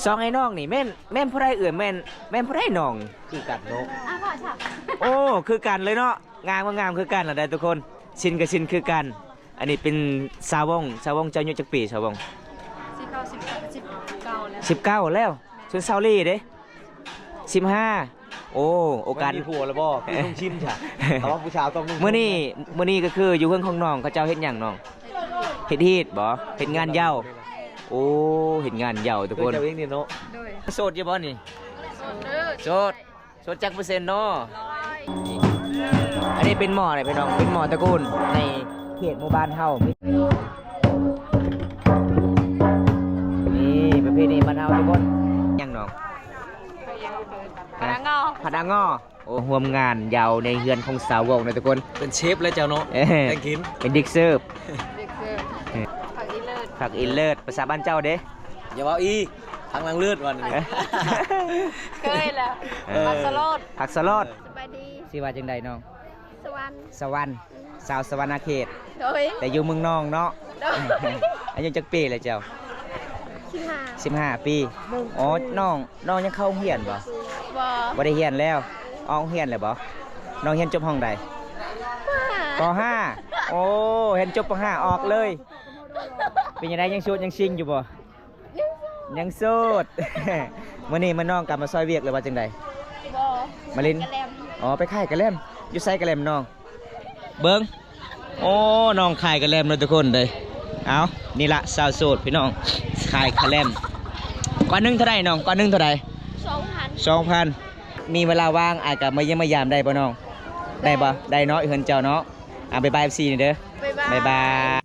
ສອງໄອ້ນ້ອງນີ້ແມ່ນ ແມ່ນຜູ້ໃດເອື້ອຍ ແມ່ນ ແມ່ນຜູ້ໃດນ້ອງ? ຄືກັນເນາະ ອ່າ ພໍ່ສາວ ໂອ້ ຄືກັນເລີຍເນາະ ງາມກໍງາມຄືກັນລະໄດ໋ທຸກຄົນ ຊິນກໍຊິນຄືກັນ. ອັນນີ້ເປັນສາວວົງ ສາວວົງເຈົ້າອາຍຸຈັກປີ? ສາວວົງ ສິບເກົ້າ ສິບເກົ້າ ສິບເກົ້າແລ້ວ ສິບເກົ້າແລ້ວ. ສ່ວນສາວລີເດ້? ສິບຫ້າ. ໂອ້ ໂອກາດ ມີຜົວແລ້ວບໍ່? ຄືລຸງຊິນຊະ ແຕ່ວ່າຜູ້ສາວຕ້ອງນຸ່ງ ມື້ນີ້ ມື້ນີ້ກໍຄືຢູ່ເຮືອນຂອງນ້ອງ ເຂົາເຈົ້າເຮັດຫຍັງນ້ອງ? ເຮັດຮີດບໍ່? ເຮັດງານເຍົາ. ໂອ້ ເຮັດງານເຍົາທຸກຄົນ ເຈົ້າເອງນີ້ເນາະ. ໂດຍ ໂສດຢູ່ບໍ່ນີ້? ໂສດເດີ ໂສດ ໂສດຈັກເປີເຊັນເນາະ? ອັນນີ້ເປັນໝໍ້ເດ້ພີ່ນ້ອງ ເປັນໝໍ້ຕະກູນໃນເຂດໝູ່ບ້ານເຮົາ. ນີ້ປະເພນີບ້ານເຮົາທຸກຄົນ. ຫຍັງນ້ອງ? ຜັດດາງໍ ຜັດດາງໍ. ໂອ້ ຮ່ວມງານເຍົາໃນເຮືອນຂອງສາວວົງເນາະທຸກຄົນ. ເປັນເຊຟແລ້ວເຈົ້າເນາະ ແຕ່ງກິນ ເປັນເດັກເສີບ ເດັກເສີບ. ຜັກອີເລີດ ຜັກອີເລີດ ພາສາບ້ານເຈົ້າເດ້? ຢ່າເວົ້າອີກ ທາງຫຼັງເລີດວ່ານີ້. ເຄີຍແລ້ວ ເອີ ຜັກສະຫຼອດ ຜັກສະຫຼອດ. ສະບາຍດີ ຊື່ວ່າຈັ່ງໃດນ້ອງ? ສະຫວັນ ສະຫວັນ ສາວສະຫວັນນະເຂດ. ໂດຍ ແຕ່ຢູ່ເມືອງນອງເນາະ. ໂດຍ ອາຍຸຈັກປີແລ້ວເຈົ້າ? ສິບຫ້າ ສິບຫ້າປີ. ອໍ ນ້ອງ ນ້ອງຍັງເຂົ້າໂຮງຮຽນບໍ່? ບໍ່ ບໍ່ໄດ້ຮຽນແລ້ວ. ອອກໂຮງຮຽນແລ້ວບໍ່? ນ້ອງຮຽນຈົບຫ້ອງໃດ? ປໍຫ້າ ປໍຫ້າ. ໂອ້ ຮຽນຈົບປໍຫ້າອອກເລີຍ. ເປັນຈັ່ງໃດ ຍັງໂສດຍັງຊິງຢູ່ບໍ່? ຍັງໂສດ ຍັງໂສດ. ມື້ນີ້ມາ ນ້ອງກະມາຊ່ອຍວຽກ ຫຼືວ່າຈັ່ງໃດ? ບໍ່ ມາຫຼິ້ນ ມາຂາຍກະແລັມ. ອໍ ໄປຂາຍກະແລັມ. ຢູ່ໃສກະແລັມນ້ອງ? ເບິ່ງ ໂອ້ ນ້ອງຂາຍກະແລັມເດີທຸກຄົນເດີ. ເອົ້າ ນີ້ລະສາວໂສດພີ່ນ້ອງ ຂາຍກະແລັມ. ກ້ອນໜຶ່ງເທົ່າໃດນ້ອງ? ກ້ອນໜຶ່ງເທົ່າໃດ? ສອງພັນ ສອງພັນ. ມີເວລາວ່າງ ອ້າຍກະມາຢ້ຽມມາຢາມໄດ້ບໍ່ນ້ອງ? ໄດ້ບໍ່? ໄດ້ເນາະ ເຮືອນເຈົ້າເນາະ. ອ່າ ບາຍບາຍ ເອັຟຊີ ນີ້ເດີ ບາຍບາຍ ບາຍບາຍ.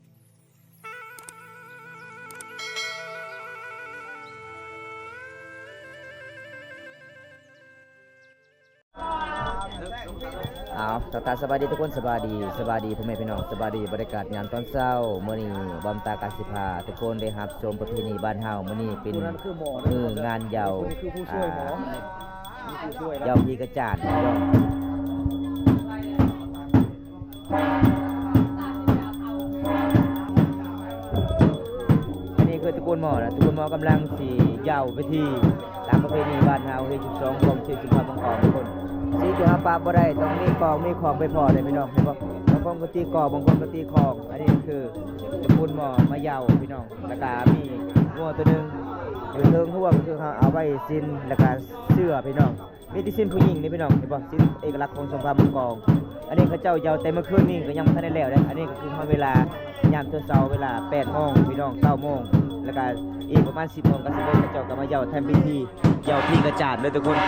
ເອົາ ທັກທາຍສະບາຍດີທຸກຄົນ ສະບາຍດີ ສະບາຍດີພໍ່ແມ່ພີ່ນ້ອງ ສະບາຍດີບັນຍາກາດຍາມຕອນເຊົ້າ. ມື້ນີ້ບ່າວຕາກະຊິພາທຸກຄົນໄດ້ຮັບຊົມປະເພນີບ້ານເຮົາ. ມື້ນີ້ເປັນມື້ງານເຍົາ ອ່າ ເຍົາຜີກະຈານ. ອັນນີ້ຄືຕະກູນໝໍ້ນະ ຕະກູນໝໍ້ກຳລັງຊິເຍົາໄປທີ່ຕາມປະເພນີບ້ານເຮົາ ຮີດສິບສອງຂອງເຂດຊຸມພາມັງກອນທຸກຄົນ. ສິ່ງທີ່ເຮົາປະບໍ່ໄດ້ ຕ້ອງມີຂອງ ມີຂອງໄປພໍ້ເດ້ພີ່ນ້ອງ ເຫັນບໍ່? ບາງຄົນກໍຕີກອງ ບາງຄົນກໍຕີຂອງ. ອັນນີ້ຄືຕະກູນໝໍ້ມາເຍົາພີ່ນ້ອງ ແລ້ວກະມີງົວໂຕໜຶ່ງຢູ່ເທິງຮົ້ວ ກໍຄືເຮົາເອົາໄວ້ຊິນ ແລ້ວກະເສື້ອພີ່ນ້ອງ. ມີແຕ່ຊິນຜູ້ຍິງນີ້ພີ່ນ້ອງ ເຫັນບໍ່? ຊິນເອກະລັກຂອງສົງຄາມມັງກອນ. ອັນນີ້ເຂົາເຈົ້າເຍົາແຕ່ມື້ຄືນນີ້ ກໍຍັງບໍ່ທັນໄດ້ແລ້ວເດ້. ອັນນີ້ກໍຄືຮອດເວລາຍາມເຊົ້າໆ ເວລາແປດໂມງພີ່ນ້ອງ ເກົ້າໂມງ ແລ້ວກໍອີກປະມານສິບໂມງ ກໍສິບເອັດ ເຂົາເຈົ້າກໍມາເຍົາທຳພິທີເຍົາຜີກະຈານເດີທຸກຄົນ.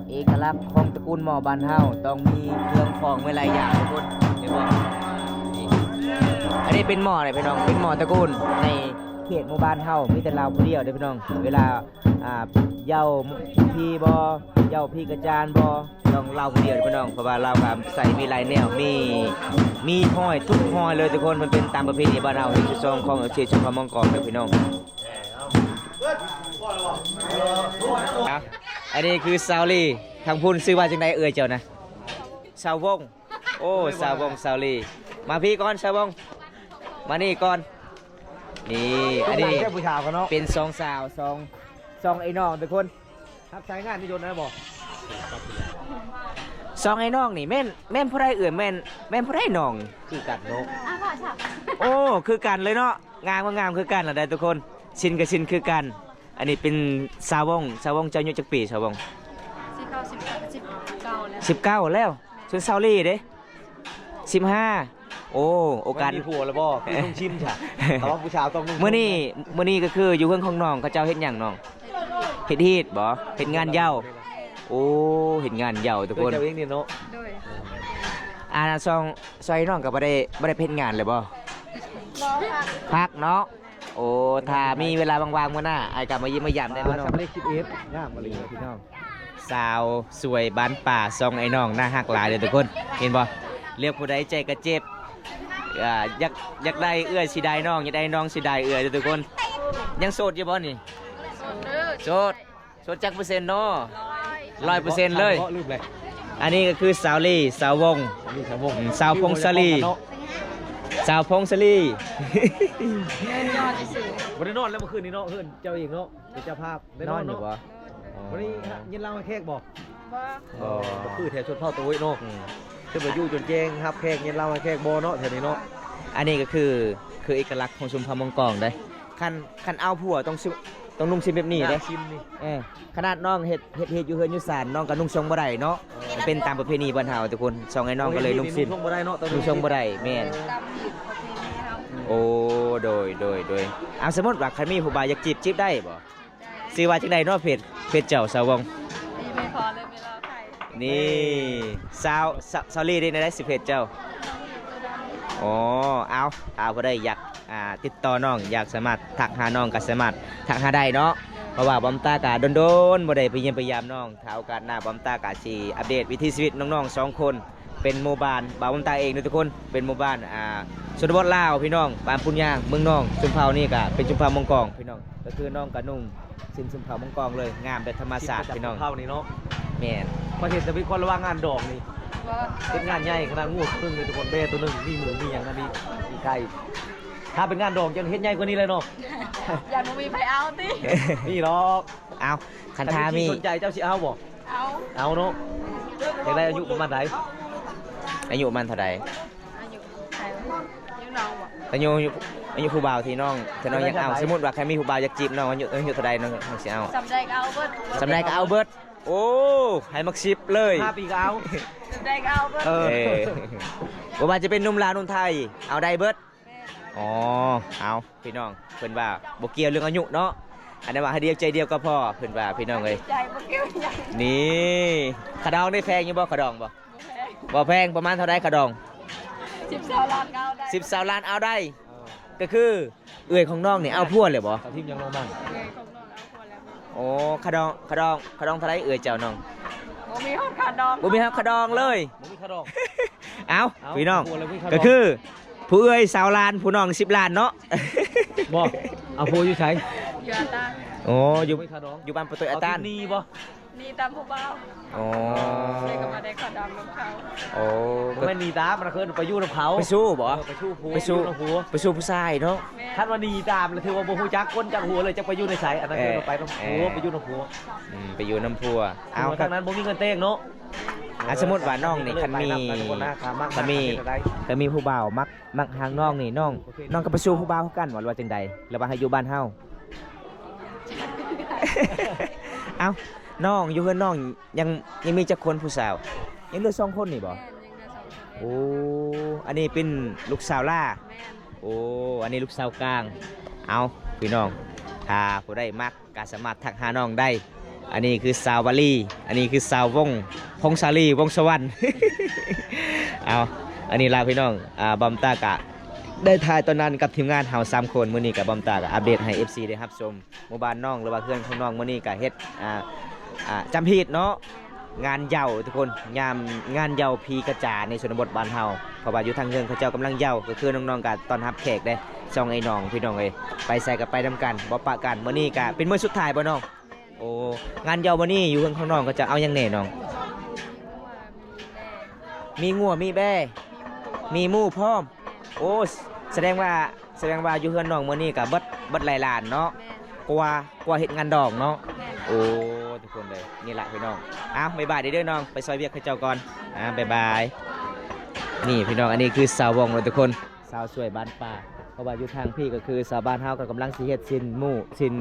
ເອກະລັກຂອງຕະກູນໝໍ້ບ້ານເຮົາຕ້ອງມີເຄື່ອງຂອງໄວ້ຫຼາຍຢ່າງທຸກຄົນ ເຫັນບໍ່? ອັນນີ້ເປັນໝໍ້ເດ້ພີ່ນ້ອງ ເປັນໝໍ້ຕະກູນໃນເຂດໝູ່ບ້ານເຮົາ ມີແຕ່ລາວຜູ້ດຽວເດ້ພີ່ນ້ອງ. ເວລາ ອ່າ ເຍົາຜີບໍ່ ເຍົາຜີກະຈານບໍ່ ຕ້ອງລາວຜູ້ດຽວພີ່ນ້ອງ ເພາະວ່າລາວກະໃສ່ມີຫຼາຍແນວ ມີ ມີຮ້ອຍທຸກຮ້ອຍເລີຍທຸກຄົນ. ມັນເປັນຕາມປະເພນີບ້ານເຮົາ ເຂດສິບສອງຂອງເຂດຊຸມພາມັງກອນເດີພີ່ນ້ອງ. ເອົາ ອັນນີ້ຄືສາວລີ ທາງພຸ້ນຊື່ວ່າຈັ່ງໃດເອື້ອຍເຈົ້ານະ? ສາວວົງ. ໂອ້ ສາວວົງ ສາວລີ ມາພີ້ກ່ອນ ສາວວົງ ມານີ້ກ່ອນ. ນີ້ ອັນນີ້ເປັນສອງສາວ ສອງ ສອງໄອ້ນ້ອງທຸກຄົນ. ຮັບສາຍງານນີ້ດົນແລ້ວບໍ່? ສອງໄອ້ນ້ອງນີ້ແມ່ນ ແມ່ນຜູ້ໃດເອື້ອຍ ແມ່ນ ແມ່ນຜູ້ໃດນ້ອງ? ຄືກັນເນາະ ອ່າ ພໍ່ສາວ ໂອ້ ຄືກັນເລີຍເນາະ ງາມກໍງາມຄືກັນລະໄດ໋ທຸກຄົນ ຊິນກໍຊິນຄືກັນ. ອັນນີ້ເປັນສາວວົງ ສາວວົງເຈົ້າອາຍຸຈັກປີ? ສາວວົງ ສິບເກົ້າ ສິບເກົ້າແລ້ວ ສິບເກົ້າແລ້ວ. ສ່ວນສາວລີເດ້? ສິບຫ້າ. ໂອ້ ໂອກາດ ມີຜົວແລ້ວບໍ່? ຄືລຸງຊິນຊະ ແຕ່ວ່າຜູ້ສາວຕ້ອງນຸ່ງ ມື້ນີ້ ມື້ນີ້ກໍຄືຢູ່ເຮືອນຂອງນ້ອງ ເຂົາເຈົ້າເຮັດຫຍັງນ້ອງ? ເຮັດຮີດບໍ່? ເຮັດງານເຍົາ. ໂອ້ ເຮັດງານເຍົາທຸກຄົນ ເຈົ້າເອງນີ້ເນາະ. ໂດຍ ອ່າ ຊ່ວງ ຊ່ວງນີ້ນ້ອງກໍບໍ່ໄດ້ ບໍ່ໄດ້ເຮັດງານເລີຍບໍ່? ບໍ່ ພັກ ພັກເນາະ. ໂອ້ ຖ້າມີເວລາວ່າງໆ ມື້ໜ້າ ອ້າຍກໍມາຢ້ຽມມາຢາມໄດ້ບໍ່ນ້ອງ? ສາມເລກສິບເອັດ ງາມອີ່ຫຼີພີ່ນ້ອງ. ສາວສວຍບ້ານປ່າ ສອງໄອ້ນ້ອງ ໜ້າຮັກຫຼາຍເດີທຸກຄົນ ເຫັນບໍ່? ເລືອກຜູ້ໃດໃຈກໍເຈັບ ອ່າ ຢາກ ຢາກໄດ້ເອື້ອຍເສຍດາຍນ້ອງ ຢາກໄດ້ນ້ອງເສຍດາຍເອື້ອຍເດີທຸກຄົນ. ຍັງໂສດຢູ່ບໍ່ນີ້? ໂສດ ໂສດຈັກເປີເຊັນເນາະ? ຮ້ອຍເປີເຊັນເລີຍ. ລືມແລ້ວ ອັນນີ້ກໍຄືສາວລີ ສາວວົງ ອັນນີ້ສາວວົງ ອືມ ສາວພົງສາລີ. ສາວພົງສາລີ ນອນຢູ່ຊື່ ບໍ່ໄດ້ນອນແລ້ວເມື່ອຄືນນີ້ເນາະ ເຮືອນເຈົ້າເອງເນາະ ເປັນເຈົ້າພາບ ໄດ້ນອນຢູ່ບໍ່? ອໍ ບໍ່ໄດ້ຍິນລາວໃຫ້ແຂກບໍ່? ບໍ່ ບໍ່ ບໍ່ຄືແຖວຊົນເຜົ່າຕະໂອ້ຍເນາະ ອືມ ຄືວ່າຢູ່ຈົນແຈ້ງ ຮັບແຂກ ຍິນລາວໃຫ້ແຂກບໍ່ເນາະ ແຖວນີ້ເນາະ ອັນນີ້ກໍຄື ຄືເອກະລັກຂອງຊົນເຜົ່າມົງກອງເດ້ ຄັນ ຄັນເອົາຜົວຕ້ອງ ຕ້ອງນຸ່ງສິ້ນແບບນີ້ເດ້ ເອີ ຂະໜາດນ້ອງເຮັດ ເຮັດ ເຮັດຢູ່ເຮືອນຢູ່ຊານ ນ້ອງກໍນຸ່ງຊົງບໍ່ໄດ້ເນາະ ເອີ ມັນເປັນຕາມປະເພນີບ້ານເຮົາທຸກຄົນ ສອງໄອ້ນ້ອງກໍເລີຍນຸ່ງສິ້ນ ນຸ່ງຊົງບໍ່ໄດ້ເນາະ ນຸ່ງຊົງບໍ່ໄດ້ ແມ່ນ ໂອ້ ໂດຍ ໂດຍ ໂດຍ ເອົາ ສົມມຸດວ່າຄັນມີຜູ້ບ່າວຢາກຈີບ ຈີບໄດ້ບໍ່? ຊື່ວ່າຈັ່ງໃດເນາະ ເພຈ ເພຈເຈົ້າ ສາວວົງ? ນີ້ ສາວ ສາວ ສາວລີ ເດ້ ແນວໃດຊື່ເພຈເຈົ້າ? ອໍ ເອົາ ຖ້າຜູ້ໃດຢາກ ອ່າ ຕິດຕໍ່ນ້ອງ ຢາກສາມາດທັກຫານ້ອງກໍສາມາດທັກຫາໄດ້ເນາະ ເພາະວ່າບອມຕາກໍດົນໆບໍ່ໄດ້ໄປຢ້ຽມໄປຢາມນ້ອງ ຖ້າໂອກາດໜ້າບອມຕາກໍຊິອັບເດດວິຖີຊີວິດນ້ອງໆສອງຄົນ ເປັນໝູ່ບ້ານ ບ່າວບອມຕາເອງເດີທຸກຄົນ ເປັນໝູ່ບ້ານ ອ່າ ຊົນນະບົດລາວພີ່ນ້ອງ ບ້ານປຸນຍາງ ເມືອງນອງ ຊົນເຜົ່ານີ້ກໍເປັນຊົນເຜົ່າມົງກອງພີ່ນ້ອງ ກໍຄືນ້ອງກໍນຸ່ງ ສິ້ນຊົນເຜົ່າມົງກອງເລີຍ ງາມແບບທຳມະຊາດພີ່ນ້ອງ ເຜົ່ານີ້ເນາະ ແມ່ນ ຂ້ອຍເຫັນແຕ່ມີຄົນລະຫວ່າງງານດອງນີ້ ເຮັດງານໃຫຍ່ຂະໜາດ ງົວໂຕໜຶ່ງເລີຍທຸກຄົນ ແບ້ໂຕໜຶ່ງ ມີໝູ ມີຫຍັງນະ ມີ ມີໄກ່ ຖ້າເປັນງານດອງຈັ່ງເຮັດໃຫຍ່ກວ່ານີ້ແຫຼະເນາະ ຢ້ານບໍ່ມີໃຜເອົາຕິ ນີ້ດອກ ເອົາ ຄັນຖ້າມີ ຄັນມີຄົນສົນໃຈເຈົ້າຊິເອົາບໍ່? ເອົາ ເອົາເນາະ ຢາກໄດ້ອາຍຸປະມານໃດ? ອາຍຸປະມານເທົ່າໃດ? ອາຍຸ ອາຍຸນ້ອງບໍ່? ອາຍຸ ອາຍຸຜູ້ບ່າວທີ່ນ້ອງ ທີ່ນ້ອງຢາກເອົາ ສົມມຸດວ່າໃຜມີຜູ້ບ່າວຢາກຈີບນ້ອງ ອາຍຸ ອາຍຸເທົ່າໃດນ້ອງ ນ້ອງຊິເອົາ? ສ່ຳໃດກໍເອົາເບິດ ສ່ຳໃດກໍເອົາເບິດ ໂອ້ ໃຫ້ມັກສິບເລີຍ ຫ້າປີກໍເອົາ ສ່ຳໃດກໍເອົາເບິດ ເອີ ເອີ ບໍ່ວ່າຈະເປັນໜຸ່ມລາວໜຸ່ມໄທ ເອົາໄດ້ເບິດ ອໍ ເອົາ ພີ່ນ້ອງ ເພິ່ນວ່າບໍ່ກ່ຽວເລື່ອງອາຍຸເນາະ ອັນນັ້ນວ່າໃຫ້ດຽວໃຈດຽວກໍພໍ ເພິ່ນວ່າພີ່ນ້ອງເອີຍ ໃຈບໍ່ກ່ຽວຫຍັງ ນີ້ ຂະດອງນີ້ແພງຢູ່ບໍ່? ຂະດອງບໍ່? ບໍ່ແພງ ບໍ່ແພງ ປະມານເທົ່າໃດຂະດອງ? ສິບ ຊາວລ້ານກໍເອົາໄດ້ ສິບ ຊາວລ້ານເອົາໄດ້ ເອີ ກໍຄືເອື້ອຍຂອງນ້ອງນີ້ເອົາຜົວແລ້ວບໍ່? ສາວທິມຍັງລົງມາ ເອື້ອຍຂອງນ້ອງເອົາຜົວແລ້ວ ໂອ້ ຂະດອງ ຂະດອງ ຂະດອງເທົ່າໃດເອື້ອຍເຈົ້ານ້ອງ? ບໍ່ມີຮອດຂະດອງ ບໍ່ມີຮອດຂະດອງເລີຍ ບໍ່ມີຂະດອງ ເອົ້າ ເອົ້າ ພີ່ນ້ອງ ເອົາຜົວແລ້ວມີຂະດອງ ກໍຄື ຜູ້ເອື້ອຍຊາວລ້ານ ຜູ້ນ້ອງສິບລ້ານເນາະ ບໍ່ ເອົາຜົວຢູ່ໃສ? ຢູ່ອາຕານ ໂອ້ ຢູ່ ບໍ່ມີຂະດອງ ຢູ່ບ້ານປະຕູອາຕານ ເອົາຕິດໜີ້ບໍ່? ໜີຕາມຜູ້ບ່າວ ອໍ ເລີຍກໍມາໄດ້ຂາວດຳນຳເຂົາ ໂອ້ ບໍ່ແມ່ນໜີຕາມ ມັນຄືໄປຢູ່ນຳເຂົາ ໄປຊູ້ບໍ່? ເອີ ໄປຊູ້ຜົວ ໄປຊູ້ ໄປຢູ່ນຳຜົວ ໄປຊູ້ຜູ້ຊາຍເນາະ ແມ່ນ ຄັນວ່າໜີຕາມລະຖືວ່າບໍ່ຮູ້ຈັກຄົນຈັກຫົວເລີຍ ຈັກໄປຢູ່ໃນໃສ ອັນນັ້ນ ເອີ ຄືໄປນຳຜົວ ເອີ ໄປຢູ່ນຳຜົວ ອືມ ໄປຢູ່ນຳຜົວ ເອົ້າ ທາງນັ້ນບໍ່ມີເງິນແຕ່ງເນາະ ອາ ສົມມຸດວ່ານ້ອງນີ້ ຄັນມີ ຄັນມີ ຄັນມີຜູ້ບ່າວມັກ ມັກຮັກນ້ອງນີ້ ນ້ອງ ນ້ອງກໍໄປສູ່ຜູ້ບ່າວຄືກັນບໍ່ ຫຼືວ່າຈັ່ງໃດ ຫຼືວ່າໃຫ້ຢູ່ບ້ານເຮົາ? ເອົ້າ ນ້ອງ ຢູ່ເຮືອນນ້ອງຍັງ ຍັງມີຈັກຄົນຜູ້ສາວ? ຍັງເຫຼືອສອງຄົນນີ້ບໍ່? ແມ່ນ ຍັງເຫຼືອສອງຄົນ ໂອ້ ອັນນີ້ເປັນລູກສາວຫຼ້າ ແມ່ນ ໂອ້ ອັນນີ້ລູກສາວກາງ ເອົ້າ ພີ່ນ້ອງ ຖ້າຜູ້ໃດມັກ ກໍສາມາດທັກຫານ້ອງໄດ້ ອັນນີ້ຄືສາວວາລີ ອັນນີ້ຄືສາວວົງ ພົງສາລີ ວົງສະຫວັນ ເອົາ ອັນນີ້ລະພີ່ນ້ອງ ອາ ບອມຕາກະໄດ້ຖ່າຍຕອນນັ້ນກັບທີມງານເຮົາສາມຄົນ ມື້ນີ້ກະບອມຕາກະອັບເດດໃຫ້ເອັຟຊີໄດ້ຮັບຊົມ ໝູ່ບ້ານນ້ອງ ຫຼືວ່າເຮືອນຂອງນ້ອງ ມື້ນີ້ກະເຮັດ ອາ ອາ ຈຳຜິດເນາະ ງານເຍົາທຸກຄົນ ຍາມງານເຍົາຜີກະຈາໃນຊົນນະບົດບ້ານເຮົາ ເພາະວ່າຢູ່ທາງເຮືອນເຂົາເຈົ້າກຳລັງເຍົາ ກໍຄືນ້ອງໆກໍຕ້ອນຮັບແຂກເດ້ ສອງໄອ້ນ້ອງພີ່ນ້ອງເອີຍ ໄປໃສກໍໄປນຳກັນ ບໍ່ປະກັນ ມື້ນີ້ກໍເປັນມື້ສຸດທ້າຍບໍ່ນ້ອງ? ໂອ້ ງານເຍົາມື້ນີ້ຢູ່ເຮືອນຂອງນ້ອງເຂົາເຈົ້າເອົາຫຍັງແດ່ນ້ອງ? ມີງົວ ມີແບ້ ມີໝູ່ ມີໝູ່ພ້ອມ ໂອ້ ສະແດງວ່າ ສະແດງວ່າຢູ່ເຮືອນນ້ອງມື້ນີ້ກໍເບິດ ເບິດຫຼາຍລ້ານເນາະ ແມ່ນ ກວ່າ ກວ່າເຮັດງານດອງເນາະ ແມ່ນ ໂອ້ ທຸກຄົນເລີຍ ນີ້ລະພີ່ນ້ອງ ອ້າວ ບາຍບາຍເດີນ້ອງ ໄປຊ່ອຍວຽກເຂົາເຈົ້າກ່ອນ ອ່າ ບາຍບາຍ ນີ້ພີ່ນ້ອງ ອັນນີ້ຄືສາວວົງເດີທຸກຄົນ ສາວສວຍບ້ານປ່າ ເພາະວ່າຢູ່ທາງພີ້ກໍຄືຊາວບ້ານເຮົາກໍກຳລັງຊິເຮັດຊີ້ນໝູ ຊີ້ນ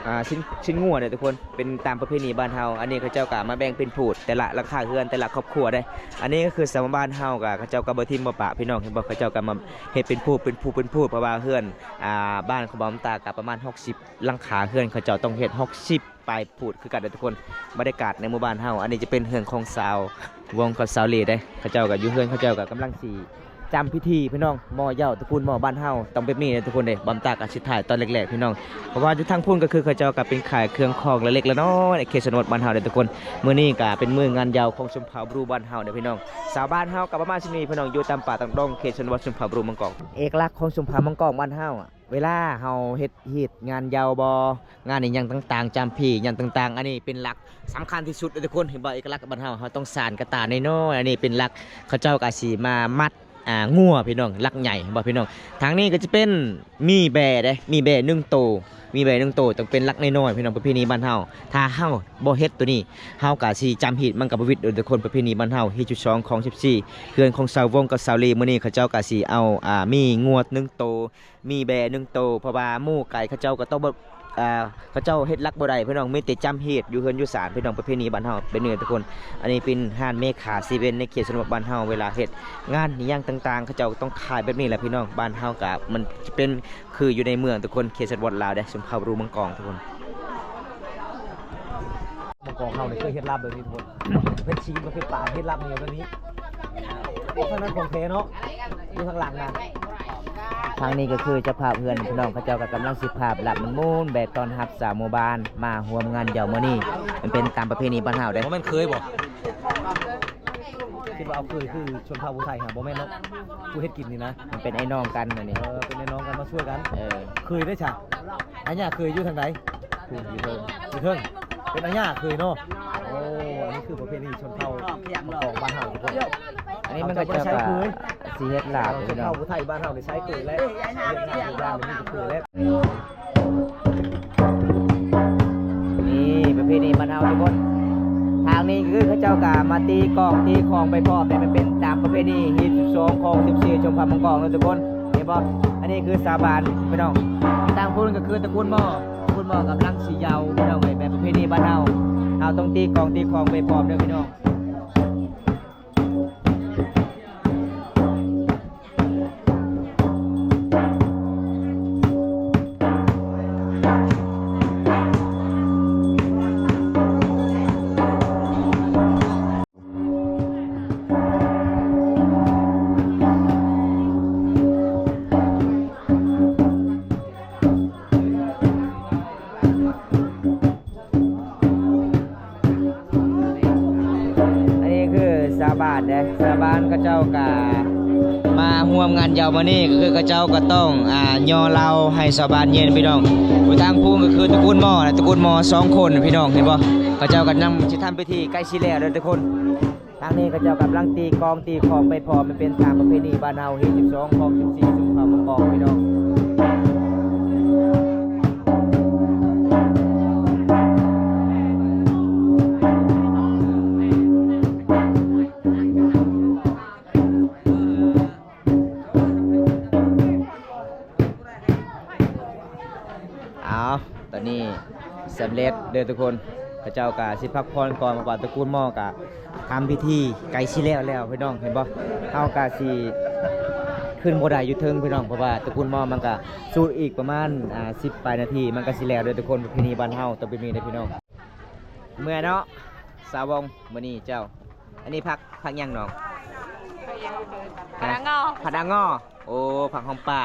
ອ່າ ຊີ້ນ ຊີ້ນງົວເດີທຸກຄົນ ເປັນຕາມປະເພນີບ້ານເຮົາ ອັນນີ້ເຂົາເຈົ້າກໍມາແບ່ງເປັນພູດ ແຕ່ລະຫຼັງຄາເຮືອນ ແຕ່ລະຄອບຄົວເດ້ ອັນນີ້ກໍຄືຊາວບ້ານເຮົາກໍ ເຂົາເຈົ້າກໍບໍ່ຖິ້ມບໍ່ປະ ພີ່ນ້ອງເຫັນບໍ່ ເຂົາເຈົ້າກໍມາເຮັດເປັນພູດ ເປັນພູດ ເປັນພູດ ເພາະວ່າເຮືອນ ອ່າ ບ້ານຂອງບ່າວຕາກໍປະມານຫົກສິບ ຫຼັງຄາເຮືອນ ເຂົາເຈົ້າຕ້ອງເຮັດຫົກສິບປາຍພູດຄືກັນເດີທຸກຄົນ ບັນຍາກາດໃນໝູ່ບ້ານເຮົາ ອັນນີ້ຈະເປັນເຮືອນຂອງສາວວົງກັບສາວເລເດ້ ເຂົາເຈົ້າກໍຢູ່ເຮືອນ ເຂົາເຈົ້າກໍກຳລັງຊິຈຳພິທີພີ່ນ້ອງ ໝໍ້ເຍົາຕະກູນໝໍ້ບ້ານເຮົາຕ້ອງແບບນີ້ເດ້ທຸກຄົນເດ້ ບອມຕາກໍຊິຖ່າຍຕອນແລກໆພີ່ນ້ອງ ເພາະວ່າຢູ່ທາງພຸ້ນກໍຄືເຂົາເຈົ້າກໍເປັນຂາຍເຄື່ອງຂອງເລັກໆນ້ອຍໆໃນເຂດຊົນນະບົດບ້ານເຮົາເດ້ທຸກຄົນ ມື້ນີ້ກໍເປັນມື້ງານເຍົາຂອງຊົນເຜົ່າບຣູບ້ານເຮົາເດ້ພີ່ນ້ອງ ຊາວບ້ານເຮົາກໍປະມານສ່ຳນີ້ພີ່ນ້ອງ ຢູ່ຕາມປ່າຕາມດົງ ເຂດຊົນນະບົດຊົນເຜົ່າບຣູມັງກອງ ເອກະລັກຂອງຊົນເຜົ່າມັງກອງບ້ານເຮົາ ເວລາເຮົາເຮັດ ເຮັດງານເຍົາບໍ່ ງານອີ່ຫຍັງຕ່າງໆ ຈຳພີຫຍັງຕ່າງໆ ອັນນີ້ເປັນຫຼັກສຳຄັນທີ່ສຸດເດ້ທຸກຄົນ ເຫັນບໍ່ ເອກະລັກບ້ານເຮົາ ເຮົາຕ້ອງສານກະຕ່ານ້ອຍໆ ອັນນີ້ເປັນຫຼັກ ເຂົາເຈົ້າກໍຊິມາມັດ ອ່າ ງົວພີ່ນ້ອງ ຫຼັກໃຫຍ່ ເຫັນບໍ່ພີ່ນ້ອງ? ທາງນີ້ກໍຈະເປັນໝີ່ແບ້ເດ້ ໝີ່ແບ້ໜຶ່ງໂຕ ໝີ່ແບ້ໜຶ່ງໂຕຕ້ອງເປັນຫຼັກນ້ອຍໆ ພີ່ນ້ອງ ປະເພນີບ້ານເຮົາ. ຖ້າເຮົາບໍ່ເຮັດໂຕນີ້ ເຮົາກໍຊິຈຳຜິດ ມັນກໍບໍ່ວິດເດີທຸກຄົນ. ປະເພນີບ້ານເຮົາ ຮີດສິບສອງ ຄອງສິບສີ່ ເຮືອນຂອງສາວວົງກັບສາວລີ ມື້ນີ້ເຂົາເຈົ້າກໍຊິເອົາ ອ່າ ໝີ່ງົວໜຶ່ງໂຕ ໝີ່ແບ້ໜຶ່ງໂຕ ເພາະວ່າໝູ່ໄກ່ເຂົາເຈົ້າກໍຕ້ອງແບບ ອ່າ ເຂົາເຈົ້າເຮັດຫຼັກບໍ່ໄດ້ພີ່ນ້ອງ ມີແຕ່ຈຳຮີດຢູ່ເຮືອນຢູ່ຊານພີ່ນ້ອງ. ປະເພນີບ້ານເຮົາເປັນແນວນີ້ທຸກຄົນ. ອັນນີ້ເປັນຮ້ານແມ່ຄ້າເຊເວັນໃນເຂດຊົນນະບົດບ້ານເຮົາ ເວລາເຮັດງານອີ່ຫຍັງຕ່າງໆ ເຂົາເຈົ້າຕ້ອງຂາຍແບບນີ້ແຫຼະພີ່ນ້ອງ. ບ້ານເຮົາກໍມັນຈະເປັນຄືຢູ່ໃນເມືອງທຸກຄົນ ເຂດຊົນນະບົດລາວເດ້ ຊຸມເຜົ່າຣູມັງກອງທຸກຄົນ. ມັງກອງເຮົານີ້ເຄີຍເຮັດລາບແບບນີ້ທຸກຄົນ ເຮັດຊີນ ເຮັດປາ ເຮັດລາບໜຽວແບບນີ້. ໂອ້ ທາງນັ້ນຂອງແທ້ເນາະ ຢູ່ທາງຫຼັງນັ້ນ. ທາງນີ້ກໍຄືເຈົ້າພາບເຮືອນພີ່ນ້ອງ ເຂົາເຈົ້າກໍກຳລັງຊິພາບລາບມ່ວນໆ ແບບຕ້ອນຮັບສາວໝູ່ບ້ານມາຮ່ວມງານເຍົາມື້ນີ້. ມັນເປັນຕາມປະເພນີບ້ານເຮົາເດ້. ບໍ່ແມ່ນເຄີຍບໍ່? ຄິດວ່າເອົາເຄີຍຄືຊົນເຜົ່າຜູ້ໄທຫາ ບໍ່ແມ່ນເນາະ ຜູ້ເຮັດກິນນີ້ນະ. ມັນເປັນອ້າຍນ້ອງກັນອັນນີ້. ເອີ ເປັນອ້າຍນ້ອງກັນມາຊ່ວຍກັນ. ເອີ ເຄີຍເດ້ຊະ. ອາຍາເຄີຍຢູ່ທາງໃດ? ຢູ່ເທິງ ຢູ່ເທິງ ເປັນອາຍາເຄີຍເນາະ. ໂອ້ ອັນນີ້ຄືປະເພນີຊົນເຜົ່າຂອງບ້ານເຮົາທຸກຄົນ. ອັນນີ້ມັນກໍຈະ ຊິເຮັດລາບ ເຮົາເຈົ້າ ເນາະ ຜູ້ໄທບ້ານເຮົານີ້ໃຊ້ເຄີຍແຫຼະ ເຮັດງານທຸກຢ່າງມີແຕ່ເຄີຍແຫຼະ. ນີ້ປະເພນີບ້ານເຮົາທຸກຄົນ. ທາງນີ້ຄືເຂົາເຈົ້າກະມາຕີກອງຕີຂອງໄປພ້ອມ ແຕ່ມັນເປັນຕາມປະເພນີຮີດສິບສອງ ຄອງສິບສີ່ ຊົນເຜົ່າມັງກອງເນາະທຸກຄົນ. ເຫັນບໍ່? ອັນນີ້ຄືສາວບ້ານພີ່ນ້ອງ. ທາງພຸ້ນກໍຄືຕະກູນໝໍ້ ຕະກູນໝໍ້ກຳລັງຊິເຍົາພີ່ນ້ອງເອີຍ. ແບບປະເພນີບ້ານເຮົາ ເຮົາຕ້ອງຕີກອງຕີຂອງໄປພ້ອມເດີພີ່ນ້ອງ. ອັນນີ້ຄືຊາວບ້ານເດ້ ຊາວບ້ານເຂົາເຈົ້າກະມາຮ່ວມງານເຍົາມື້ນີ້ ກໍຄືເຂົາເຈົ້າກໍຕ້ອງ ອ່າ ຍໍເຫຼົ້າໃຫ້ຊາວບ້ານເຢັນພີ່ນ້ອງ. ຢູ່ທາງພຸ້ນກໍຄືຕະກູນໝໍ້ນະ ຕະກູນໝໍ້ສອງຄົນພີ່ນ້ອງ ເຫັນບໍ່? ເຂົາເຈົ້າກຳລັງຊິທຳພິທີ ໃກ້ຊິແລ້ວເດີທຸກຄົນ. ທາງນີ້ເຂົາເຈົ້າກຳລັງຕີກອງຕີຂອງໄປພ້ອມ ມັນເປັນຕາມປະເພນີບ້ານເຮົາ ຮີດສິບສອງ ຄອງສິບສີ່ ຊຸມເຜົ່າມັງກອງພີ່ນ້ອງ. ເອົາ ຕອນນີ້ສຳເລັດເດີທຸກຄົນ. ເຂົາເຈົ້າກະຊິພັກຜ່ອນກ່ອນ ເພາະວ່າຕະກູນໝໍ້ກະທຳພິທີໃກ້ຊິແລ້ວແລ້ວພີ່ນ້ອງ ເຫັນບໍ່? ເຮົາກະຊິຂຶ້ນບໍ່ໄດ້ຢູ່ເທິງພີ່ນ້ອງ ເພາະວ່າຕະກູນໝໍ້ມັນກະສູດອີກປະມານ ອ່າ ສິບປາຍນາທີ ມັນກະຊິແລ້ວເດີທຸກຄົນ. ປະເພນີບ້ານເຮົາຕ້ອງເປັນແບບນີ້ເດີພີ່ນ້ອງ. ເມື່ອຍເນາະ ສາວວົງ ມື້ນີ້ເຈົ້າ. ອັນນີ້ຜັກ ຜັກຫຍັງນ້ອງ? ຜັກຫຍັງ? ຜັກດາງງໍ. ໂອ້ ຜັກຫອມປ່າ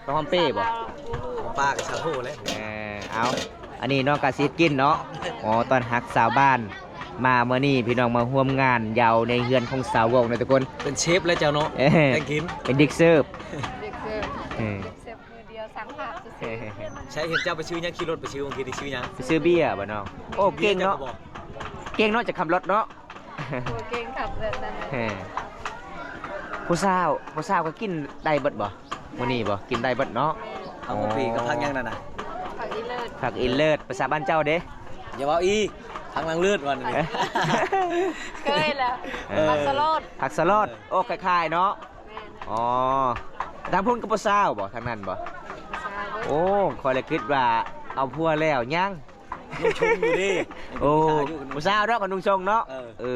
ຜັກຫອມເປ້ບໍ່? ຫອມປ່າກໍຊາໂທແຫຼະ. ເອີ ເອົາ ອັນນີ້ນ້ອງກະຊິເຮັດກິນເນາະ. ອໍ ຕ້ອນຮັບຊາວບ້ານມາມື້ນີ້ ພີ່ນ້ອງມາຮ່ວມງານເຍົາໃນເຮືອນຂອງສາວວົງນະທຸກຄົນ. ເປັນເຊຟແລ້ວເຈົ້າເນາະ. ເອີ ເປັນເດັກເສີບ ເດັກເສີບ. ເອີ ເດັກເສີບ ມື້ດຽວສ້າງພາບຊື່ໆ. ໃຊ່ ເຫັນເຈົ້າໄປຊື້ຫຍັງ? ຂີ່ລົດໄປຊື້ ບາງທີໄດ້ຊື້ຫຍັງ? ໄປຊື້ເບຍບໍ່ນ້ອງ? ໂອ້ ເກັ່ງເນາະ ເກັ່ງເນາະ ຈະຂັບລົດເນາະ. ໂອ້ ເກັ່ງຂັບແບບນັ້ນ. ເອີ ຜູ້ສາວ ຜູ້ສາວກໍກິນໄດ້ເບິດບໍ່? ມື້ນີ້ບໍ່ ກິນໄດ້ເບິດເນາະ. ຜັກຫົວປີກັບຜັກຫຍັງນັ້ນນະ? ຜັກອີເລີດ ຜັກອີເລີດ. ພາສາບ້ານເຈົ້າເດ້? ຢ່າເວົ້າອີກ ຜັກນາງເລີດວ່ານີ້. ເຄີຍແລ້ວ. ເອີ ຜັກສະຫຼອດ ຜັກສະຫຼອດ. ເອີ ໂອ້ ຄ້າຍໆເນາະ. ແມ່ນ. ອໍ ທາງພຸ້ນກໍຜູ້ສາວບໍ່? ທາງນັ້ນບໍ່? ຜູ້ສາວເບິດ. ໂອ້ ຂ້ອຍລະຄິດວ່າເອົາຜົວແລ້ວ ຍັງ ນຸ່ງຊົງຢູ່ເດ້. ໂອ້ ຜູ້ສາວເນາະ ກໍນຸ່ງຊົງເນາະ. ເອີ ເອີ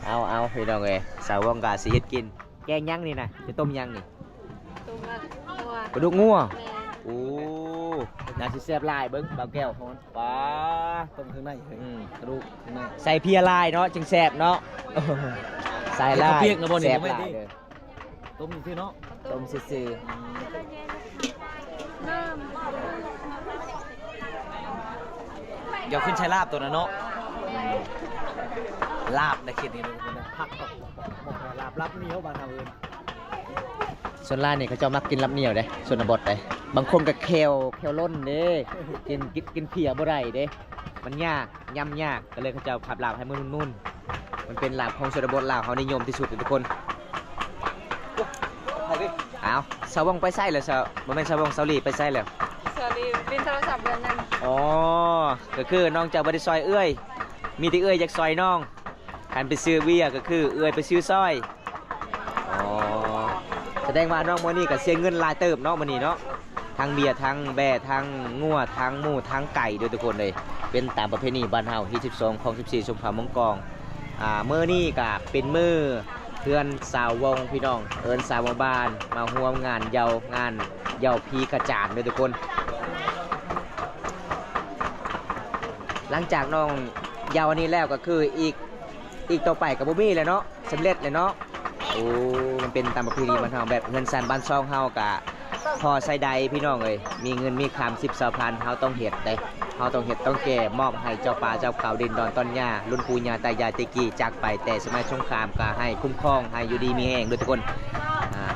ເອົາ ເອົາ ພີ່ນ້ອງເອີຍ ສາວວົງກະຊິເຮັດກິນ. ແກງຫຍັງນີ້ນະ? ຈະຕົ້ມຫຍັງນີ້? ຕົ້ມປາດຸກງົວ ປາດຸກງົວ. ແມ່ນ. ໂອ້ ໜ້າຊິແຊບຫຼາຍ. ເບິ່ງບ່າວແກ້ວ ປາ ຕົ້ມເຄື່ອງໃນ. ອືມ ກະດູກເຄື່ອງໃນ ໃສ່ເພຍຫຼາຍເນາະ ຈຶ່ງແຊບເນາະ. ໃສ່ຫຼາຍ ເຮັດເຂົ້າປຽກນະບໍ່ນີ້? ແຊບຫຼາຍເດີ. ຕົ້ມຊື່ໆເນາະ. ຕົ້ມຊື່ໆ. ດຽວຂຶ້ນໃສ່ລາບໂຕນັ້ນເນາະ. ລາບໃນເຂດນີ້ ຜັກ ລາບ ລາບໜຽວ ບ້ານເຮົາເອີ້ນ. ສ່ວນຫຼາຍນີ້ເຂົາເຈົ້າມັກກິນລາບໜຽວເດ້ ຊົນນະບົດເດ້. ບາງຄົນກໍແຂ້ວ ແຂ້ວລົ້ນເດ້ ກິນ ກິນ ກິນເພຍບໍ່ໄດ້ເດ້ ມັນຍາກ ຫຍ້ຳຍາກ ກໍເລີຍເຂົາເຈົ້າພັບລາບໃຫ້ມັນນຸ່ນໆ. ມັນເປັນລາບຂອງຊົນນະບົດລາວເຮົານິຍົມທີ່ສຸດທຸກຄົນ. ໂອ້ ອ້າວ ສາວວົງໄປໃສແລ້ວ? ສາວ ບໍ່ແມ່ນສາວວົງ ສາວລີໄປໃສແລ້ວ? ສາວລີຫຼິ້ນໂທລະສັບເດືອນໜຶ່ງ. ອໍ ກໍຄືນ້ອງເຈົ້າບໍ່ໄດ້ຊ່ອຍເອື້ອຍ ມີແຕ່ເອື້ອຍຢາກຊ່ອຍນ້ອງ ຄັນໄປຊື້ເບຍກໍຄືເອື້ອຍໄປຊື້ຊ່ອຍ. ອໍ ສະແດງວ່ານ້ອງມື້ນີ້ກໍເສຍເງິນຫຼາຍເຕີບເນາະ ມື້ນີ້ເນາະ ທັງເບຍ ທັງແບ້ ທັງງົວ ທັງໝູ ທັງໄກ່ເດີ້ທຸກຄົນເອີຍ. ເປັນຕາມປະເພນີບ້ານເຮົາ ຮີດສິບສອງ ຄອງສິບສີ່ ຊົນເຜົ່າມົ້ງກອງ. ອ່າ ມື້ນີ້ກໍເປັນມື້ເຮືອນຊາວວົງພີ່ນ້ອງ ເອີ້ນຊາວໝູ່ບ້ານມາຮ່ວມງານເຍົາ ງານເຍົາຜີກະຈາງເດີ້ທຸກຄົນ. ຫຼັງຈາກນ້ອງເຍົາອັນນີ້ແລ້ວ ກໍຄືອີກ ອີກຕໍ່ໄປກໍບໍ່ມີແລ້ວເນາະ ສຳເລັດແລ້ວເນາະ. ໂອ້ ມັນເປັນຕາມປະເພນີບ້ານເຮົາ ແບບເຮືອນຊານບ້ານຊ່ອງເຮົາກະພໍໃຊ້ໄດ້ພີ່ນ້ອງເອີຍ ມີເງິນມີຄຳສິບຊາວພັນ ເຮົາຕ້ອງເຮັດເດ້ ເຮົາຕ້ອງເຮັດຕ້ອງແກ່ ມອບໃຫ້ເຈົ້າປ່າເຈົ້າເຂົາ ດິນດອນຕອນຫຍ້າ ລຸ້ນປູ່ຍ່າຕາຍາຍແຕ່ກີ້ ຈາກໄປແຕ່ສະໄໝສົງຄາມ ກໍໃຫ້ຄຸ້ມຄອງ ໃຫ້ຢູ່ດີມີແຮງເດີ້ທຸກຄົນ ອ່າ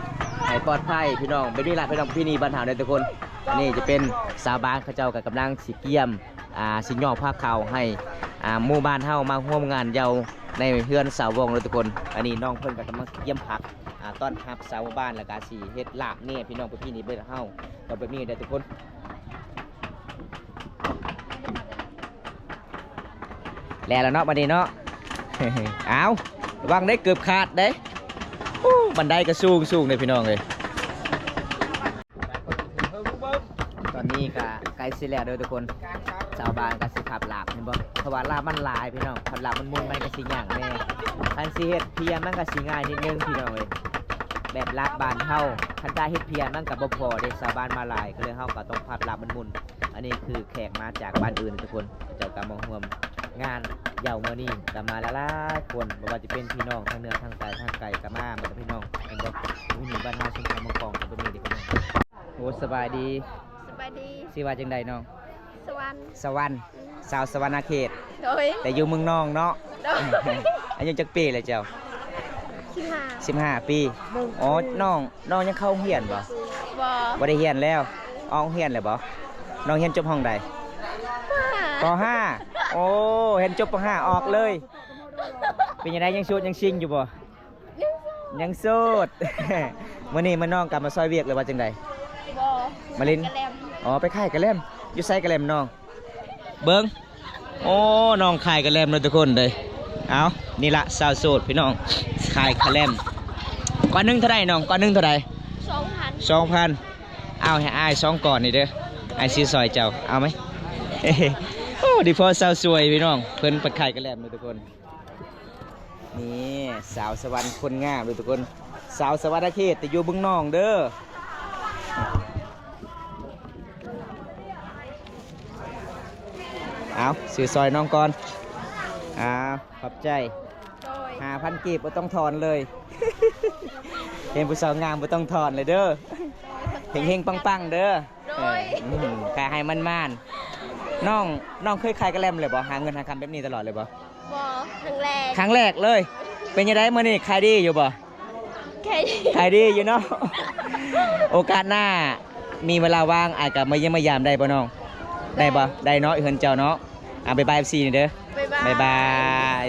ໃຫ້ປອດໄພພີ່ນ້ອງ. ແບບນີ້ລະພີ່ນ້ອງ ປະເພນີບ້ານເຮົາເດີ້ທຸກຄົນ. ອັນນີ້ຈະເປັນຊາວບ້ານ ເຂົາເຈົ້າກໍກຳລັງຊິກຽມ ອ່າ ຊິຍໍພາເຂົ້າໃຫ້ ອ່າ ໝູ່ບ້ານເຮົາມາຮ່ວມງານເຍົາໃນເຮືອນຊາວວົງເດີ້ທຸກຄົນ. ອັນນີ້ນ້ອງເພິ່ນກໍກຳລັງກຽມຜັກ ອ່າ ຕ້ອນຮັບຊາວໝູ່ບ້ານ ແລ້ວກໍຊິເຮັດລາບແດ່ພີ່ນ້ອງ ປະເພນີບ້ານເຮົາກໍແບບນີ້ເດີ້ທຸກຄົນ. ແລ້ວລະເນາະ ບັດນີ້ເນາະ. ອ້າວ ລະວັງເດ້ ເກີບຂາດເດ້. ໂອ້ ບັນໄດກໍສູງໆເດ້ພີ່ນ້ອງເອີຍ. ຕອນນີ້ກໍໃກ້ຊິແລ້ວເດີ້ທຸກຄົນ ຊາວບ້ານກໍຊິພັບລາບ ເຫັນບໍ່ ເພາະວ່າລາບມັນຫຼາຍພີ່ນ້ອງ ພັບລາບມັນໝຸ່ນ ມັນກໍຊິຍາກແດ່. ຄັນຊິເຮັດເພຍມັນກໍຊິງ່າຍນິດໜຶ່ງພີ່ນ້ອງເອີຍ ແບບລາບບ້ານເຮົາ. ຄັນຖ້າເຮັດເພຍມັນກໍບໍ່ພໍເດ້ ຊາວບ້ານມາຫຼາຍ ກໍເລີຍເຮົາກໍຕ້ອງພັບລາບມັນໝຸ່ນ. ອັນນີ້ຄືແຂກມາຈາກບ້ານອື່ນທຸກຄົນ ເຂົາເຈົ້າກໍມາຮ່ວມງານເຍົາມື້ນີ້ ກໍມາຫຼາຍໆຄົນ ບໍ່ວ່າຈະເປັນພີ່ນ້ອງທາງເໜືອທາງໃຕ້ທາງໄກກໍມາໝົດພີ່ນ້ອງ ແມ່ນບໍ່? ຢູ່ນີ້ບ້ານເຮົາຊຸມເຜົ່າມົ້ງກອງກໍແບບນີ້ເດ້ພີ່ນ້ອງ. ໂອ້ ສະບາຍດີ. ສະບາຍດີ. ຊື່ວ່າຈັ່ງໃດນ້ອງ? ສະຫວັນ. ສະຫວັນ. ອືມ. ຊາວສະຫວັນນະເຂດ. ໂດຍ. ແຕ່ຢູ່ເມືອງນອງເນາະ. ໂດຍ. ອາຍຸຈັກປີແລ້ວເຈົ້າ? ສິບຫ້າ. ສິບຫ້າປີ. ອໍ ນ້ອງ ນ້ອງຍັງເຂົ້າໂຮງຮຽນບໍ່? ບໍ່. ບໍ່ໄດ້ຮຽນແລ້ວ. ອອກໂຮງຮຽນແລ້ວບໍ່? ນ້ອງຮຽນຈົບຫ້ອງໃດ? ປ.ຫ້າ. ປ.ຫ້າ. ໂອ້ ຮຽນຈົບ ປ.ຫ້າ ອອກເລີຍ. ເປັນຈັ່ງໃດ ຍັງໂສດຍັງຊິງຢູ່ບໍ່? ຍັງໂສດ. ຍັງໂສດ. ມື້ນີ້ມາ ນ້ອງກັບມາຊ່ອຍວຽກ ຫຼືວ່າຈັ່ງໃດ? ບໍ່. ມາຫຼິ້ນ. ກະແລັມ. ອໍ ໄປຂາຍກະແລັມ. ຢູ່ໃສກະແລັມນ້ອງ? ເບິ່ງ ໂອ້ ນ້ອງຂາຍກະແລັມເດີ້ທຸກຄົນເດີ້. ເອົາ ນີ້ລະສາວໂສດພີ່ນ້ອງ ຂາຍກະແລັມ. ກ້ອນໜຶ່ງເທົ່າໃດນ້ອງ? ກ້ອນໜຶ່ງເທົ່າໃດ? ສອງພັນ. ສອງພັນ. ເອົາໃຫ້ອ້າຍສອງກ້ອນນີ້ເດີ້ ອ້າຍຊິຊ່ອຍເຈົ້າ ເອົາໄໝ? ໂອ້ ດີພໍສາວສວຍພີ່ນ້ອງ ເພິ່ນໄປຂາຍກະແລັມເດີ້ທຸກຄົນ. ນີ້ສາວສະຫວັນຄົນງາມເດີ້ທຸກຄົນ ສາວສະຫວັນນະເຂດ ແຕ່ຢູ່ເມືອງນອງເດີ້. ເອົາ ຊື້ຊ່ອຍນ້ອງກ່ອນ. ເອົາ ຂອບໃຈ. ໂດຍ. ຫ້າພັນກີບບໍ່ຕ້ອງທອນເລີຍ. ເຫັນຜູ້ສາວງາມບໍ່ຕ້ອງທອນເລີຍເດີ້. ເຮັງໆປັງໆເດີ້. ໂດຍ. ເອີ ອືມ ກະໃຫ້ໝານໆ. ນ້ອງ ນ້ອງເຄີຍຂາຍກະແລັມເລີຍບໍ່? ຫາເງິນຫາຄຳແບບນີ້ຕະຫຼອດເລີຍບໍ່? ບໍ່ ຄັ້ງແລກ. ຄັ້ງແລກເລີຍ. ເປັນຈັ່ງໃດມື້ນີ້ ຂາຍດີຢູ່ບໍ່? ຂາຍ ຂາຍດີຢູ່ເນາະ. ໂອກາດໜ້າມີເວລາວ່າງ ອາດກະມາຢ້ຽມມາຢາມໄດ້ບໍ່ນ້ອງ? ໄດ້. ໄດ້ບໍ່? ໄດ້ເນາະ ເຮືອນເຈົ້າເນາະ. ອ່າ ບາຍບາຍ ເອັຟຊີ ນີ້ເດີ້. ບາຍບາຍ. ບາຍບາຍ.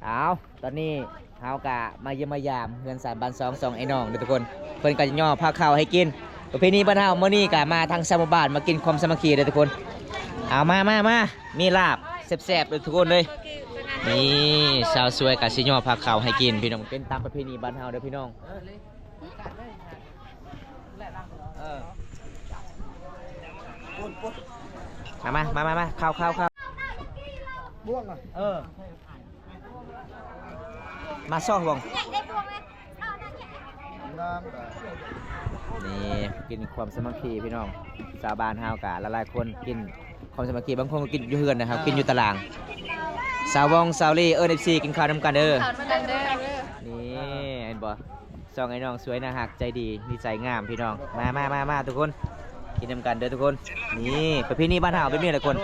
ເອົາ ຕອນນີ້ເຮົາກະມາຢ້ຽມມາຢາມເຮືອນຊານບ້ານຊ່ອງ ສອງໄອ້ນ້ອງເດີ້ທຸກຄົນ ເພິ່ນກະຍໍພາເຂົ້າໃຫ້ກິນ. ປະເພນີບ້ານເຮົາມື້ນີ້ກະມາທັງຊາວໝູ່ບ້ານ ມາກິນຄວາມສາມັກຄີເດີ້ທຸກຄົນ. ເອົາ ມາ ມາ ມາ ມີລາບແຊບໆເດີ້ທຸກຄົນເລີຍ. ນີ້ສາວສວຍກະຊິຍໍພາເຂົ້າໃຫ້ກິນພີ່ນ້ອງ ເປັນຕາມປະເພນີບ້ານເຮົາເດີ້ພີ່ນ້ອງ. ເອີ ມາ ມາ ມາ ມາ ເຂົ້າ ເຂົ້າ ເຂົ້າ. ເອີ ມາຊອກບ່ອງ. ນີ້ກິນຄວາມສາມັກຄີພີ່ນ້ອງ ຊາວບ້ານເຮົາກະຫຼາຍໆຄົນກິນຄວາມສາມັກຄີ ບາງຄົນກໍກິນຢູ່ເຮືອນນະ ເຮົາກິນຢູ່ຕະລາງ. ສາວວົງ ສາວລີ ເອີ້ນ ເອັຟຊີ ກິນເຂົ້ານຳກັນເດີ້. ນີ້ເຫັນບໍ່ ສອງໄອ້ນ້ອງສວຍໜ້າຮັກໃຈດີ ນິໄສງາມພີ່ນ້ອງ. ມາ ມາ ມາ ມາ ທຸກຄົນ ກິນນຳກັນເດີ້ທຸກຄົນ. ນີ້ປະເພນີບ້ານເຮົາແບບນີ້ແຫຼະຄົນ.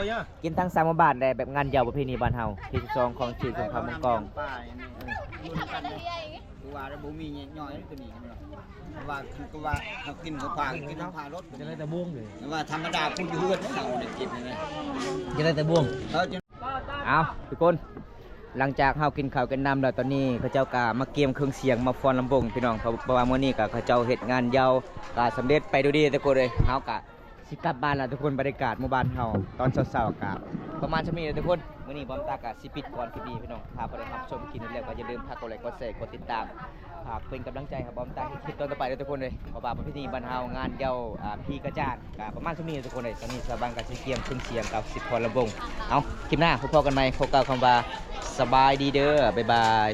ກິນທັງສາມໝູ່ບ້ານໄດ້ ແບບງານເຍົາປະເພນີບ້ານເຮົາ ທີສິບສອງ ຂອງເຂດຊົນເຜົ່າມົ້ງກອງ. ຄືວ່າບໍ່ມີຫຍັງຍ່ອຍໂຕນີ້ ວ່າຄືວ່າເຮົາກິນເຂົ້າປາກ ກິນເຂົ້າປາກລົດ ຈະໄດ້ແຕ່ບົງເລີຍ ວ່າທຳມະດາຜູ້ຢູ່ເຮືອນເຮົາໄດ້ກິນນະ ຈະໄດ້ແຕ່ບົງ. ເອົາ ເອົາ ທຸກຄົນ ຫຼັງຈາກເຮົາກິນເຂົ້າກິນນ້ຳແລ້ວ ຕອນນີ້ເຂົາເຈົ້າກໍມາກຽມເຄື່ອງສຽງມາຟ້ອນລຳວົງພີ່ນ້ອງ ເພາະ ເພາະວ່າມື້ນີ້ກໍເຂົາເຈົ້າເຮັດງານເຍົາກໍສຳເລັດໄປດ້ວຍດີທຸກຄົນເອີຍ. ເຮົາກໍຊິກັບບ້ານແລ້ວທຸກຄົນ. ບັນຍາກາດໝູ່ບ້ານເຮົາຕອນເຊົ້າໆກໍປະມານສ່ຳນີ້ແຫຼະທຸກຄົນ. ມື້ນີ້ບອມຕາກໍຊິປິດກ່ອນຄລິບນີ້ພີ່ນ້ອງ. ຖ້າຜູ້ໃດຮັບຊົມຄລິບນີ້ແລ້ວກໍຢ່າລືມຝາກກົດໄລ ກົດແຊ ກົດຕິດຕາມ ຝາກເປັນກຳລັງໃຈໃຫ້ບອມຕາເຮັດຄລິບຕອນຕໍ່ໄປເດີທຸກຄົນເອີຍ. ເພາະວ່າປະເພນີບ້ານເຮົາງານເຍົາ ອ່າ ຜີກະຈານ ກໍປະມານສ່ຳນີ້ທຸກຄົນເອີຍ. ຕອນນີ້ຊາວບ້ານກໍຊິກຽມເຄື່ອງສຽງກັບຊິຟ້ອນລຳວົງ. ເອົາ ຄລິບໜ້າພົບກັນໃໝ່ ຂໍກ່າວຄຳວ່າສະບາຍດີເດີ ບາຍບາຍ.